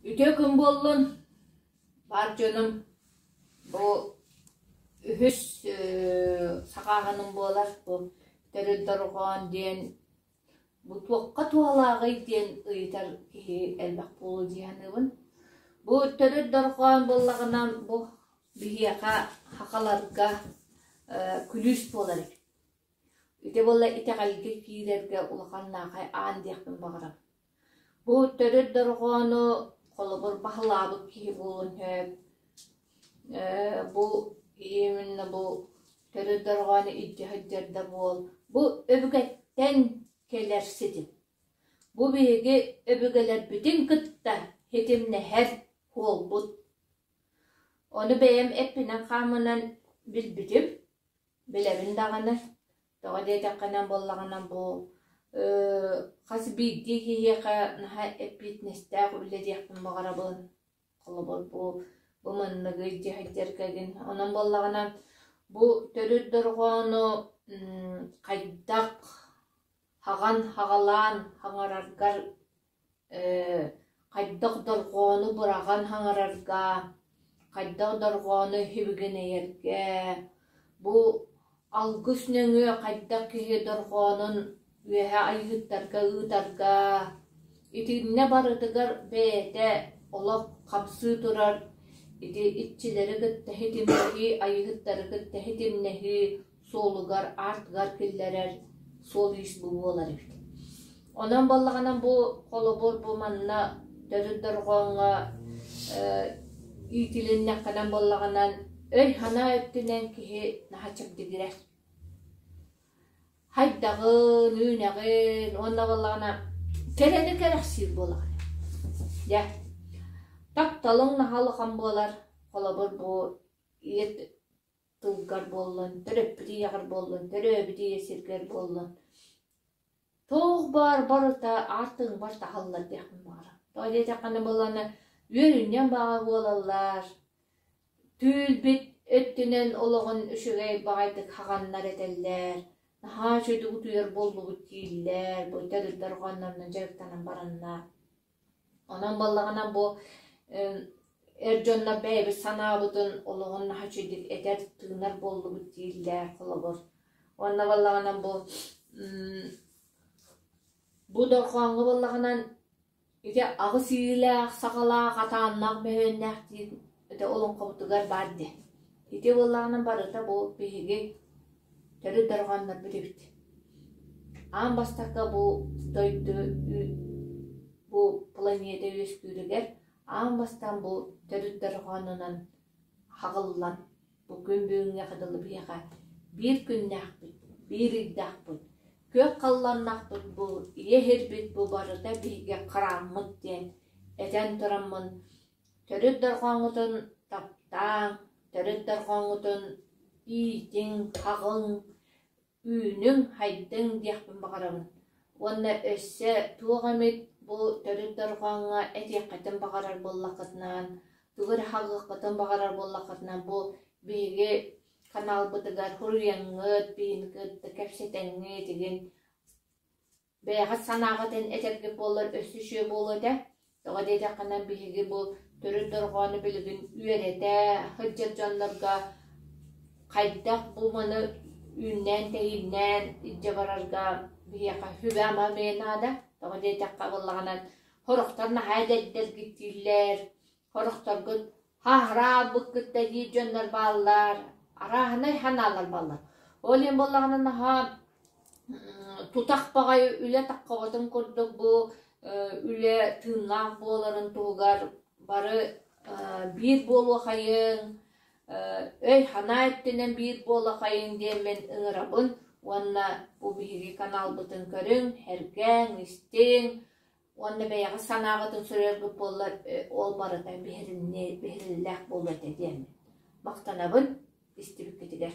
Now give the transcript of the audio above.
Үтүө күн буоллун, бар дьонум! Бу үһүс саҕааһыным буолар. Бу төрүт дорҕоон диэн бу туохха туһалааҕый диэн ыйытар киһи элбэх буолуо дии саныыбын. Бу төрүт дорҕоон буоллаҕына бу биһиэхэ сахаларга күлүүс буолар эбит. Ити буолла итэҕэлгэ киирэргэ улахан наахай аан диэхпин баҕарабын. Бу төрүт дорҕоону холобур баһылаабыт киһи буолуон сөп. Бу именно бу төрүт дорҕоону илдьэ сылдьар да буол. Бу өбүгэттэн кэлэр ситим. Бу биһиги өбүгэлэрбитин кытта ситимнэһэр суолбут. Ону бэйэм эппинэн-хааммынан билбитим. Билэбин даҕаны, тоҕо диэтэххинэ буоллаҕына бу хас биирдии киһиэхэ наһаа эппиэтинэстээх үлэ диэхпин баҕарабын. Холобур, бу бу манныгы илдьэ сылдьаргын. Онон буоллаҕына бу төрүт дорҕоону хайдах хаҕан хаҕалаан хаҥараргар хайдах дорҕоону быраҕан хаҥарарга, хайдах дорҕоону сибигинэйэргэ, бу алгыс нөҥүө хайдах киһи дорҕоонун үөһэ айыһыттарга ыытарга, итиннэ барытыгар бэйэтэ олох хамсыы турар ити иччилэри кытта ситимнэһии, айыһыттары кытта ситимнэһии суолугар, аартыгар киллэрэр суол-иис бу буолар эбит. Онон буоллаҕына бу холобур бу манна төрүт дорҕооҥҥо иитилиннэххинэн буоллаҕынан өй-санаа өттүнэн киһи наһаа чэбдигирэр. Хайдаҕын, үүнэҕин уонна буоллаҕына кэрэни кэрэхсиир буолаҕын. Дьэ, тапталыҥ наһаа улахан буолар. Холобур бу ийэ тылгар буоллун, төрөппүт ийэҕэр буоллун, төрөөбүт ийэ сиргэр буоллун туох баар барыта аартыгыбар таһаллар диэхпин баҕарабын. Тоҕо диэтэххинэ буоллаҕына үөрүнньэҥ баҕа буолаллар, түүл-бит өттүнэн олоҕун үчүгэй баҕайытык хаҕаннар этэллэр, наһаа үчүгэйдик утуйар буоллубут дииллэр, бу төрүт дорҕооннорунан дьарыктанан бараннар. Онон буоллаҕына бу эр дьоннор бэйэбит санаабытын олоҕун наһаа үчүгэйдик этэр, тыынар буоллубут дииллэр холобур. Уонна буоллаҕына бу бу дорҕооҥҥо буоллаҕынан ити аҕыс иилээх, саҕалаах, атааннаах, мөһүөннээх диэн ити олоҥхобутугар баар дии. Ити буоллаҕына барыта бу биһиги төрүт дорҕооннорбут эбит. Аан бастакы бу дойду бу планета үөскүүрүгэр аан бастаан бу төрүт дорҕоонунан хаҕыллан бу күн бүгүҥҥэ дылы биһиэхэ биир күннээхпит, биир ыйдаахпыт, күөх халлааннаахпыт бу ийэ сирбит бу барыта биһиги харааммыт диэн этэн тураммын төрүт дорҕооҥҥутун таптааҥ, төрүт дорҕооҥҥутун иитиҥ, хаҕыҥ, үүнүҥ, хайдыҥ диэхпин баҕарабын. Уонна өссө туох эмит бу төрүт дорҕооҥҥо этиэххитин баҕарар буоллаххытынан, тугу эрэ хаҕыаххытын баҕарар буоллаххытына, бу биһиги каналбытыгар суруйаҥҥыт, биһигини кытта кэпсэтэҥҥит игин Бэйэҕит санааҕытын этэргит буоллар өссө үчүгэй буолуо этэ. Тоҕо диэтэххинэ биһиги бу төрүт дорҕоону билигин үөрэтэ сылдьар дьоннорго хайдах бу маны үүннээн-тэһииннээн илдьэ барарга биһиэхэ сүбэ-ама эмиэ наада. Тоҕо диэтэххэ буоллаҕына сорохтор наһаа эдэрдэргит дииллэр, Сорохторгут хааһыраабыккыт да диир дьоннор бааллар, арааһынай санаалар бааллар. Ол иһин буоллаҕына наһаа тутах баҕайы үлэ таххыбытын курдук бу үлэ тыыннаах буоларын туһугар бары биир буолуохайыҥ, өй-санаа өттүнэн биир буолуохайыҥ диэммин ыҥырабын уонна бу биһиги каналбытын көрүҥ, сэргээҥ, истиҥ, Уонна бэйэҕит санааҕытын суруйаргыт буоллар, ол барыта биһириллээх буолуо этэ диэммин. Махтанабын истибиккитигэр.